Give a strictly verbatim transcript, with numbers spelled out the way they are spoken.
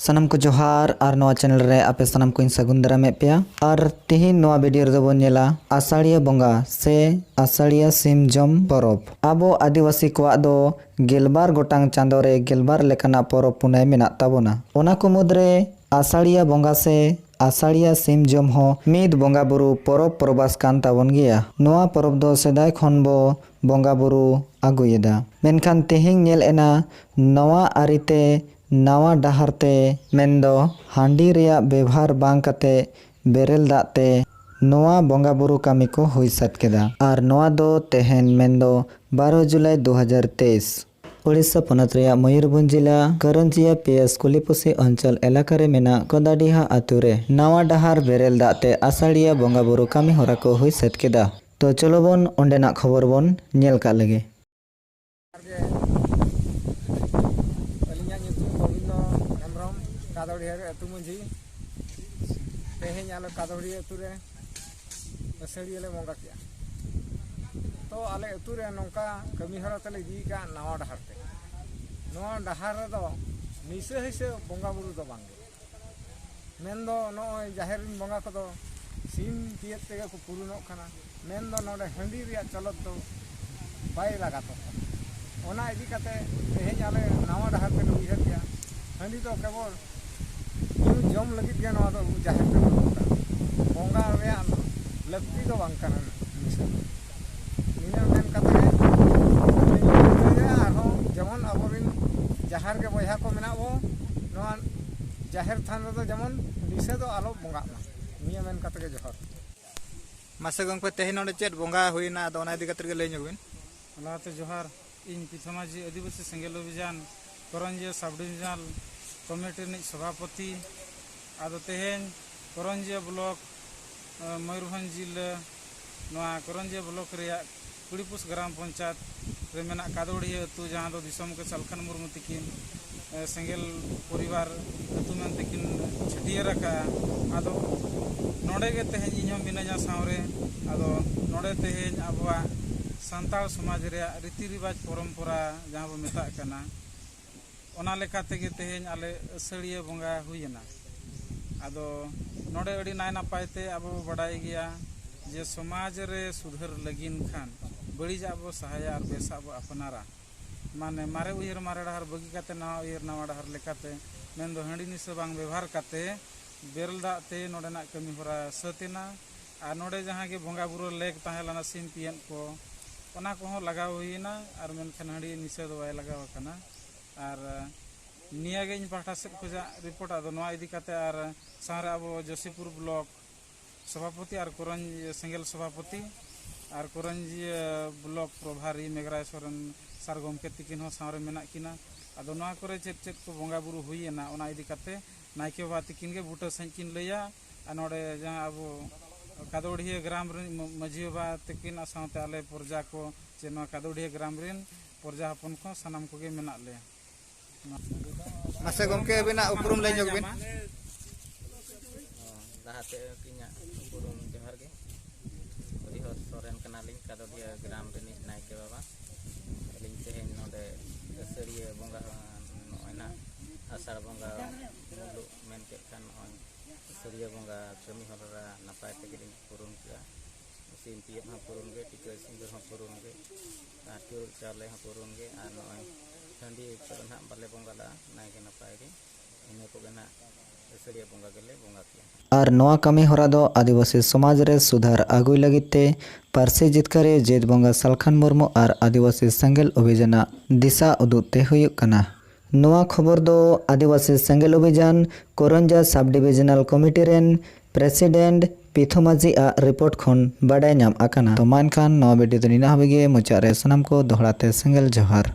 ᱥᱟᱱᱟᱢ ᱠᱚ ᱡᱚᱦᱟᱨ ᱟᱨ ᱱᱚᱣᱟ ᱪᱮᱱᱮᱞ ᱨᱮ ᱟᱯᱮ ᱥᱟᱱᱟᱢ ᱠᱚᱧ ᱥᱟᱹᱜᱩᱱ ᱫᱟᱨᱟᱢᱮᱫ ᱯᱮᱭᱟ᱾ ᱟᱨ ᱛᱤᱦᱤᱧ ᱱᱚᱣᱟ ᱵᱷᱤᱰᱤᱭᱳ ᱨᱮᱫᱚ ᱵᱚᱱ ᱧᱮᱞᱟ ᱟᱥᱟᱲᱤᱭᱟᱹ ᱵᱚᱸᱜᱟ ᱥᱮ ᱟᱥᱟᱲᱤᱭᱟᱹ ᱥᱤᱢ ᱡᱚᱢ ᱯᱚᱨᱚᱵᱽ᱾ ᱟᱵᱚ ᱟᱹᱫᱤᱵᱟᱹᱥᱤ ᱠᱚᱣᱟᱜ ᱫᱚ ᱜᱮᱞᱵᱟᱨ ᱜᱚᱴᱟᱝ ᱪᱟᱸᱫᱳ ᱨᱮ ᱜᱮᱞᱵᱟᱨ ᱞᱮᱠᱟᱱᱟᱜ ᱯᱚᱨᱚᱵᱽ ᱯᱩᱱᱟᱹᱭ ᱢᱮᱱᱟᱜ ᱛᱟᱵᱚᱱᱟ᱾ ᱚᱱᱟ ᱠᱚ ᱢᱩᱫᱽᱨᱮ ᱟᱥᱟᱲᱤᱭᱟᱹ ᱵᱚᱸᱜᱟ ᱥᱮ ᱟᱥᱟᱲᱤᱭᱟᱹ ᱥᱤᱢ ᱡᱚᱢ ᱦᱚᱸ ᱢᱤᱫ ᱵᱚᱸᱜᱟ ᱵᱩᱨᱩ ᱯᱚᱨᱚᱵᱽ ᱯᱚᱨᱵᱟᱥ ᱠᱟᱱ ᱛᱟᱵᱚᱱ ᱜᱮᱭᱟ᱾ ᱱᱚᱣᱟ ᱯᱚᱨᱚᱵᱽ ᱫᱚ ᱥᱮᱫᱟᱭ ᱠᱷᱚᱱ ᱵᱚ ᱵᱚᱸᱜᱟ ᱵᱩᱨᱩ ᱟᱹᱜᱩᱭᱮᱫᱟ᱾ ᱢᱮᱱᱠᱷᱟᱱ ᱛᱮᱦᱮᱧ ᱧᱮᱞ ᱮᱱᱟ ᱱᱟᱣᱟ ᱟᱹᱨᱤᱛᱮ, ᱱᱟᱣᱟ ᱰᱟᱦᱟᱨ ᱛᱮ, ᱢᱮᱱᱫᱚ ᱦᱟᱺᱰᱤ ᱨᱮᱭᱟᱜ ᱵᱮᱵᱷᱟᱨ ᱵᱟᱝ ᱠᱟᱛᱮ ᱵᱮᱨᱮᱞ ᱫᱟᱜ ᱛᱮ ᱱᱚᱣᱟ ᱵᱚᱸᱜᱟ ᱵᱩᱨᱩ ᱠᱟᱹᱢᱤ ᱠᱚ ᱦᱩᱭ ᱥᱟᱹᱛ ᱠᱮᱫᱟ᱾ ᱟᱨ ᱱᱚᱣᱟ ᱫᱚ ᱛᱮᱦᱮᱧ, ᱢᱮᱱᱫᱚ ᱵᱟᱨᱚ ᱡᱩᱞᱟᱭ ᱫᱩ ᱦᱟᱡᱟᱨ ᱛᱮᱭᱤᱥ, ᱳᱰᱤᱥᱟ ᱯᱚᱱᱚᱛ ᱨᱮᱭᱟᱜ ᱢᱚᱭᱩᱨᱵᱷᱚᱸᱡᱽ ᱡᱤᱞᱟ ᱠᱚᱨᱚᱧᱡᱤᱭᱟ ᱯᱤ ᱮᱥ ᱠᱩᱞᱤᱯᱩᱥᱤ ᱚᱧᱪᱚᱞ ᱮᱞᱟᱠᱟ ᱨᱮ ᱢᱮᱱᱟᱜ ᱠᱚᱫᱟᱰᱤᱦᱟ ᱟᱛᱳ ᱨᱮ ᱱᱟᱣᱟ ᱰᱟᱦᱟᱨ ᱵᱮᱨᱮᱞ ᱫᱟᱜ ᱛᱮ ᱟᱥᱟᱲᱤᱭᱟᱹ ᱵᱚᱸᱜᱟ ᱵᱩᱨᱩ ᱠᱟᱹᱢᱤ ᱦᱚᱨᱟ ᱠᱚ ᱦᱩᱭ ᱥᱟᱹᱛ ᱠᱮᱫᱟ᱾ ᱛᱚ ᱪᱚᱞᱚ ᱵᱚᱱ ᱚᱸᱰᱮᱱᱟᱜ ᱠᱷᱚᱵᱚᱨ ᱵᱚᱱ ᱧᱮᱞ ᱠᱟᱜ ᱞᱮᱜᱮ᱾ ᱡᱚᱦᱟᱨ ᱜᱮ᱾ ᱟᱹᱞᱤᱧᱟᱜ ᱧᱩᱛᱩᱢ ᱜᱳᱵᱤᱱᱫᱚ ᱦᱮᱢᱵᱨᱚᱢ, ᱠᱟᱫᱚᱲᱤᱭᱟᱹ ᱟᱹᱛᱩ ᱢᱟᱹᱡᱷᱤ᱾ ᱛᱮᱦᱮᱧ ᱟᱞᱮ ᱠᱟᱫᱚᱲᱤᱭᱟᱹ ᱟᱹᱛᱩ ᱨᱮ ᱟᱹᱥᱟᱹᱲᱤᱭᱟᱹ ᱞᱮ ᱵᱚᱸᱜᱟ ᱠᱮᱜᱼᱟ᱾ ᱛᱚ ᱟᱞᱮ ᱟᱹᱛᱩ ᱨᱮ ᱱᱚᱝᱠᱟ ᱠᱟᱹᱢᱤ ᱦᱚᱨᱟ ᱛᱮᱞᱮ ᱤᱫᱤ ᱠᱟᱜᱼᱟ ᱱᱟᱣᱟ ᱰᱟᱦᱟᱨ ᱛᱮ᱾ ᱱᱚᱣᱟ ᱰᱟᱦᱟᱨ ᱨᱮᱫᱚ ᱱᱤᱥᱟᱹ ᱦᱤᱥᱟᱹ ᱵᱚᱸᱜᱟ ᱵᱩᱨᱩ ᱫᱚ ᱵᱟᱝ ᱜᱮ᱾ ᱢᱮᱱᱫᱚ ᱱᱚᱜᱼᱚᱭ ᱡᱟᱦᱮᱨ ᱨᱮᱱ ᱵᱚᱸᱜᱟ ᱠᱚᱫᱚ ᱥᱤᱢ ᱛᱤᱭᱟᱹᱜ ᱛᱮᱜᱮ ᱠᱚ ᱯᱩᱨᱩᱱᱚᱜ ᱠᱟᱱᱟ᱾ ᱢᱮᱱᱫᱚ ᱱᱚᱰᱮ ᱦᱟᱺᱰᱤ ᱨᱮᱭᱟᱜ ᱪᱚᱞᱚᱛ ᱫᱚ ᱵᱟᱭ ᱞᱟᱜᱟᱛᱚᱜ ᱠᱟᱱᱟ᱾ ᱚᱱᱟ ᱤᱫᱤ ᱠᱟᱛᱮ ᱛᱮᱦᱮᱧ ᱟᱞᱮ ᱱᱟᱣᱟ ᱰᱟᱦᱟᱨ ᱛᱮᱞᱮ ᱩᱭᱦᱟᱹᱨ ᱠᱮᱜᱼᱟ, ᱦᱟᱺᱰᱤ ᱫᱚ ᱠᱮᱵᱚᱞ ᱧᱩ ᱡᱚᱢ ᱞᱟᱹᱜᱤᱫ ᱜᱮ ᱱᱚᱣᱟ ᱫᱚ ᱟᱵᱚ ᱡᱟᱦᱮᱨ ᱨᱮᱵᱚᱱ ᱵᱚᱸᱜᱟ᱾ ᱵᱚᱸᱜᱟ ᱨᱮᱭᱟᱜ ᱞᱟᱹᱠᱛᱤ ᱫᱚ ᱵᱟᱝ ᱠᱟᱱᱟ ᱱᱤᱥᱟᱹ ᱫᱚ᱾ ᱱᱤᱱᱟᱹ ᱢᱮᱱ ᱠᱟᱛᱮ ᱜᱮ ᱟᱨᱦᱚᱸ ᱡᱮᱢᱚᱱ ᱟᱵᱚᱨᱮᱱ ᱡᱟᱦᱮᱨ ᱜᱮ ᱵᱚᱭᱦᱟ ᱠᱚ ᱢᱮᱱᱟᱜ ᱵᱚ, ᱱᱚᱣᱟ ᱡᱟᱦᱮᱨ ᱛᱷᱟᱱ ᱨᱮᱫᱚ ᱡᱮᱢᱚᱱ ᱱᱤᱥᱟᱹ ᱫᱚ ᱟᱞᱚ ᱵᱚᱸᱜᱟᱜ ᱢᱟ᱾ ᱱᱤᱭᱟᱹ ᱢᱮᱱ ᱠᱟᱛᱮ ᱜᱮ ᱡᱚᱦᱟᱨ᱾ ᱢᱟᱥᱮ ᱜᱚᱢᱠᱮ, ᱛᱮᱦᱮᱧ ᱱᱚᱰᱮ ᱪᱮᱫ ᱵᱚᱸᱜᱟ ᱦᱩᱭᱱᱟ, ᱟᱫᱚ ᱚᱱᱟ ᱤᱫᱤ ᱠᱟᱛᱮ ᱜᱮ ᱞᱟᱹᱭ ᱧᱚᱜ ᱵᱤᱱ᱾ ᱞᱟᱦᱟᱛᱮ ᱡᱚᱦᱟᱨ, ᱤᱧ ᱯᱤᱛᱷᱟᱢᱟᱹᱡᱷᱤ ᱟᱹᱫᱤᱵᱟᱹᱥᱤ ᱥᱮᱸᱜᱮᱞ ᱚᱵᱷᱤᱡᱟᱱ ᱠᱚᱨᱚᱧᱡᱤᱭᱟᱹ ᱥᱟᱵ ᱰᱤᱵᱷᱤᱡᱚᱱᱟᱞ ᱠᱚᱢᱤᱴᱤ ᱨᱤᱱᱤᱡ ᱥᱚᱵᱷᱟᱯᱚᱛᱤ᱾ ᱟᱫᱚ ᱛᱮᱦᱮᱧ ᱠᱚᱨᱚᱧᱡᱤᱭᱟᱹ ᱵᱞᱚᱠ, ᱮ, ᱢᱚᱭᱩᱨᱵᱷᱚᱸᱡᱽ ᱡᱤᱞᱟᱹ, ᱱᱚᱣᱟ ᱠᱚᱨᱚᱧᱡᱤᱭᱟᱹ ᱵᱞᱚᱠ ᱨᱮᱭᱟᱜ ᱠᱩᱲᱤᱯᱩᱥ ᱜᱨᱟᱢ ᱯᱚᱧᱪᱟᱭᱮᱛ ᱨᱮ ᱢᱮᱱᱟᱜ ᱠᱟᱫᱚᱲᱤᱭᱟᱹ ᱟᱹᱛᱩ, ᱡᱟᱦᱟᱸ ᱫᱚ ᱫᱤᱥᱚᱢ ᱜᱮ ᱥᱟᱞᱠᱷᱟᱱ ᱢᱩᱨᱢᱩ ᱛᱤᱠᱤᱱ, ᱮ, ᱥᱮᱸᱜᱮᱞ ᱯᱚᱨᱤᱵᱟᱨ ᱟᱹᱛᱩ ᱢᱮᱱᱛᱮ ᱠᱤᱱ ᱪᱷᱟᱹᱴᱭᱟᱹᱨ ᱟᱠᱟᱫᱼᱟ᱾ ᱟᱫᱚ ᱱᱚᱰᱮ ᱜᱮ ᱛᱮᱦᱮᱧ ᱤᱧ ᱦᱚᱸ ᱢᱤᱱᱟᱹᱧᱟ ᱥᱟᱶᱨᱮ᱾ ᱟᱫᱚ ᱱᱚᱰᱮ ᱛᱮᱦᱮᱧ ᱟᱵᱚᱣᱟᱜ ᱥᱟᱱᱛᱟᱲ ᱥᱚᱢᱟᱡᱽ ᱨᱮᱭᱟᱜ ᱨᱤᱛᱤ ᱨᱤᱵᱟᱡᱽ ᱯᱚᱨᱚᱢᱯᱚᱨᱟ ᱡᱟᱦᱟᱸ ᱵᱚ ᱢᱮᱛᱟᱜ ᱠᱟᱱᱟ, ᱚᱱᱟ ᱞᱮᱠᱟ ᱛᱮᱜᱮ ᱛᱮᱦᱮᱧ ᱟᱞᱮ ᱟᱹᱥᱟᱹᱲᱤᱭᱟᱹ ᱵᱚᱸᱜᱟ ᱦᱩᱭᱮᱱᱟ᱾ ᱟᱫᱚ ᱱᱚᱰᱮ ᱟᱹᱰᱤ ᱱᱟᱭ ᱱᱟᱯᱟᱭ ᱛᱮ ᱟᱵᱚ ᱵᱚ ᱵᱟᱰᱟᱭ ᱜᱮᱭᱟ ᱡᱮ ᱥᱚᱢᱟᱡᱽ ᱨᱮ ᱥᱩᱫᱷᱟᱹᱨ ᱞᱟᱹᱜᱤᱫ ᱠᱷᱟᱱ ᱵᱟᱹᱲᱤᱡᱟᱜ ᱵᱚ ᱥᱟᱦᱟᱭᱟ ᱟᱨ ᱵᱮᱥᱟᱜ ᱵᱚ ᱟᱯᱱᱟᱨᱟ᱾ ᱢᱟᱱᱮ ᱢᱟᱨᱮ ᱩᱭᱦᱟᱹᱨ ᱢᱟᱨᱮ ᱰᱟᱦᱟᱨ ᱵᱟᱹᱜᱤ ᱠᱟᱛᱮ ᱱᱟᱣᱟ ᱩᱭᱦᱟᱹᱨ ᱱᱟᱣᱟ ᱰᱟᱦᱟᱨ ᱞᱮᱠᱟᱛᱮ, ᱢᱮᱱᱫᱚ ᱦᱟᱺᱰᱤ ᱱᱤᱥᱟᱹ ᱵᱟᱝ ᱵᱮᱵᱷᱟᱨ ᱠᱟᱛᱮ ᱵᱮᱨᱮᱞ ᱫᱟᱜ ᱛᱮ ᱱᱚᱰᱮᱱᱟᱜ ᱠᱟᱹᱢᱤ ᱦᱚᱨᱟ ᱥᱟᱹᱛ ᱮᱱᱟ᱾ ᱟᱨ ᱱᱚᱰᱮ ᱡᱟᱦᱟᱸ ᱜᱮ ᱵᱚᱸᱜᱟ ᱵᱩᱨᱩ ᱞᱮᱠ ᱛᱟᱦᱮᱸ ᱞᱮᱱᱟ, ᱥᱤᱢ ᱯᱤᱭᱟᱹᱱ ᱠᱚ, ᱚᱱᱟ ᱠᱚᱦᱚᱸ ᱞᱟᱜᱟᱣ ᱦᱩᱭᱮᱱᱟ᱾ ᱟᱨ ᱢᱮᱱᱠᱷᱟᱱ ᱦᱟᱺᱰᱤ ᱱᱤᱥᱟᱹ ᱫᱚ ᱵᱟᱭ ᱞᱟᱜᱟᱣ ᱟᱠᱟᱱᱟ᱾ ᱟᱨ ᱱᱤᱭᱟᱹ ᱜᱮ ᱤᱧ ᱯᱟᱦᱴᱟ ᱥᱮᱫ ᱠᱷᱚᱱᱟᱜ ᱨᱤᱯᱳᱨᱴ᱾ ᱟᱫᱚ ᱱᱚᱣᱟ ᱤᱫᱤ ᱠᱟᱛᱮ ᱟᱨ ᱥᱟᱶᱨᱮ ᱟᱵᱚ ᱡᱳᱥᱤᱯᱩᱨ ᱵᱞᱚᱠ ᱥᱚᱵᱷᱟᱯᱚᱛᱤ ᱟᱨ ᱠᱚᱨᱚᱧᱡᱤᱭᱟᱹ ᱥᱮᱸᱜᱮᱞ ᱥᱚᱵᱷᱟᱯᱚᱛᱤ ᱟᱨ ᱠᱚᱨᱚᱧᱡᱤᱭᱟᱹ ᱵᱞᱚᱠ ᱯᱨᱚᱵᱷᱟᱨᱤ ᱢᱮᱜᱷᱨᱟᱭ ᱥᱚᱨᱮᱱ ᱥᱟᱨ ᱜᱚᱢᱠᱮ ᱛᱤᱠᱤᱱ ᱦᱚᱸ ᱥᱟᱶᱨᱮ ᱢᱮᱱᱟᱜ ᱠᱤᱱᱟ᱾ ᱟᱫᱚ ᱱᱚᱣᱟ ᱠᱚᱨᱮ ᱪᱮᱫ ᱪᱮᱫ ᱠᱚ ᱵᱚᱸᱜᱟ ᱵᱩᱨᱩ ᱦᱩᱭᱮᱱᱟ, ᱚᱱᱟ ᱤᱫᱤ ᱠᱟᱛᱮ ᱱᱟᱭᱠᱮ ᱵᱟᱵᱟ ᱛᱤᱠᱤᱱ ᱜᱮ ᱵᱩᱴᱟᱹ ᱥᱟᱺᱦᱤᱡ ᱠᱤᱱ ᱞᱟᱹᱭᱟ᱾ ᱟᱨ ᱱᱚᱰᱮ ᱡᱟᱦᱟᱸ ᱟᱵᱚ ᱠᱟᱫᱚᱲᱤᱭᱟᱹ ᱜᱨᱟᱢ ᱨᱮᱱ ᱢᱟᱹᱡᱷᱤ ᱵᱟᱵᱟ ᱛᱤᱠᱤᱱ ᱟᱨ ᱥᱟᱶᱛᱮ ᱟᱞᱮ ᱯᱨᱚᱡᱟ ᱠᱚ, ᱪᱮ ᱱᱚᱣᱟ ᱠᱟᱫᱚᱲᱤᱭᱟᱹ ᱜᱨᱟᱢ ᱨᱮᱱ ᱯᱨᱚᱡᱟ ᱦᱚᱯᱚᱱ ᱠᱚ ᱥᱟᱱᱟᱢ ᱠᱚᱜᱮ ᱢᱮᱱᱟᱜ ᱞᱮᱭᱟ᱾ ᱢᱟᱥᱮ ᱜᱚᱢᱠᱮ, ᱟᱹᱵᱤᱱᱟᱜ ᱩᱯᱨᱩᱢ ᱞᱟᱹᱭ ᱧᱚᱜ ᱵᱤᱱ᱾ ᱞᱟᱦᱟᱛᱮ ᱤᱧᱟᱹᱜ ᱩᱯᱨᱩᱢ ᱡᱚᱦᱟᱨ ᱜᱮ᱾ ᱦᱚᱨᱤᱦᱚᱨ ᱥᱚᱨᱮᱱ ᱠᱟᱱᱟᱞᱤᱧ, ᱠᱟᱫᱚᱰᱤᱭᱟᱹ ᱜᱨᱟᱢ ᱨᱤᱱᱤᱡ ᱱᱟᱭᱠᱮ ᱵᱟᱵᱟ᱾ ᱟᱹᱞᱤᱧ ᱛᱮᱦᱮᱧ ᱱᱚᱰᱮ ᱟᱹᱥᱟᱹᱲᱤᱭᱟᱹ ᱵᱚᱸᱜᱟ, ᱱᱚᱜᱼᱚᱭ ᱱᱟᱜ ᱟᱥᱟᱲ ᱵᱚᱸᱜᱟ ᱢᱩᱞᱩᱜ ᱢᱮᱱ ᱠᱮᱫ ᱠᱷᱟᱱ, ᱱᱚᱜᱼᱚᱭ ᱟᱹᱥᱟᱹᱲᱤᱭᱟᱹ ᱵᱚᱸᱜᱟ ᱠᱟᱹᱢᱤ ᱦᱚᱨᱟ ᱱᱟᱯᱟᱭ ᱛᱮᱜᱮ ᱞᱤᱧ ᱯᱩᱨᱩᱱ ᱠᱮᱜᱼᱟ᱾ ᱥᱤᱢ ᱯᱤᱭᱟᱹᱜ ᱦᱚᱸ ᱯᱩᱨᱩᱱ ᱜᱮ, ᱴᱤᱠᱟᱹ ᱥᱤᱸᱫᱩᱨ ᱦᱚᱸ ᱯᱩᱨᱩᱱ ᱜᱮ, ᱟᱨ ᱪᱩᱨᱩᱡ ᱪᱟᱣᱞᱮ ᱦᱚᱸ ᱯᱩᱨᱩᱱ ᱜᱮ᱾ ᱟᱨ ᱱᱚᱜᱼᱚᱭ ᱦᱟᱺᱰᱤ ᱠᱚᱫᱚ ᱱᱟᱦᱟᱜ ᱵᱟᱞᱮ ᱵᱚᱸᱜᱟ ᱞᱟᱜᱼᱟ, ᱱᱟᱭᱜᱮ ᱱᱟᱯᱟᱭ ᱜᱮ᱾ ᱤᱱᱟᱹ ᱠᱚᱜᱮ ᱱᱟᱦᱟᱜ ᱟᱹᱥᱟᱹᱲᱤᱭᱟᱹ ᱵᱚᱸᱜᱟ ᱜᱮᱞᱮ ᱵᱚᱸᱜᱟ ᱠᱮᱜᱼᱟ᱾ ᱟᱨ ᱱᱚᱣᱟ ᱠᱟᱹᱢᱤ ᱦᱚᱨᱟ ᱫᱚ ᱟᱹᱫᱤᱵᱟᱹᱥᱤ ᱥᱚᱢᱟᱡᱽ ᱨᱮ ᱥᱩᱫᱷᱟᱹᱨ ᱟᱹᱜᱩᱭ ᱞᱟᱹᱜᱤᱫ ᱛᱮ ᱯᱟᱹᱨᱥᱤ ᱡᱤᱛᱠᱟᱹᱨᱤᱭᱟᱹ ᱡᱟᱹᱛ ᱵᱚᱸᱜᱟ ᱥᱟᱞᱠᱷᱟᱱ ᱢᱩᱨᱢᱩ ᱟᱨ ᱟᱹᱫᱤᱵᱟᱹᱥᱤ ᱥᱮᱸᱜᱮᱞ ᱚᱵᱷᱤᱡᱟᱱᱟᱜ ᱫᱤᱥᱟᱹ ᱩᱫᱩᱜ ᱛᱮ ᱦᱩᱭᱩᱜ ᱠᱟᱱᱟ᱾ ᱱᱚᱣᱟ ᱠᱷᱚᱵᱚᱨ ᱫᱚ ᱟᱹᱫᱤᱵᱟᱹᱥᱤ ᱥᱮᱸᱜᱮᱞ ᱚᱵᱷᱤᱡᱟᱱ ᱠᱚᱨᱚᱧᱡᱟ ᱥᱟᱵ ᱰᱤᱵᱤᱡᱚᱱᱟᱞ ᱠᱚᱢᱤᱴᱤ ᱨᱮᱱ ᱯᱨᱮᱥᱤᱰᱮᱱᱴ ᱯᱤᱛᱷᱩ ᱢᱟᱹᱡᱷᱤ ᱟᱜ ᱨᱤᱯᱳᱨᱴ ᱠᱷᱚᱱ ᱵᱟᱰᱟᱭ ᱧᱟᱢ ᱟᱠᱟᱱᱟ᱾ ᱛᱚ ᱢᱟ ᱮᱱᱠᱷᱟᱱ ᱱᱚᱣᱟ ᱵᱷᱤᱰᱤᱭᱳ ᱫᱚ ᱱᱤᱱᱟᱹᱜ ᱦᱟᱹᱵᱤᱡ ᱜᱮ᱾ ᱢᱩᱪᱟᱹᱫ ᱨᱮ ᱥᱟᱱᱟᱢ ᱠᱚ ᱫᱚᱦᱲᱟ ᱛᱮ ᱥᱮᱸᱜᱮᱞ ᱡᱚᱦᱟᱨ᱾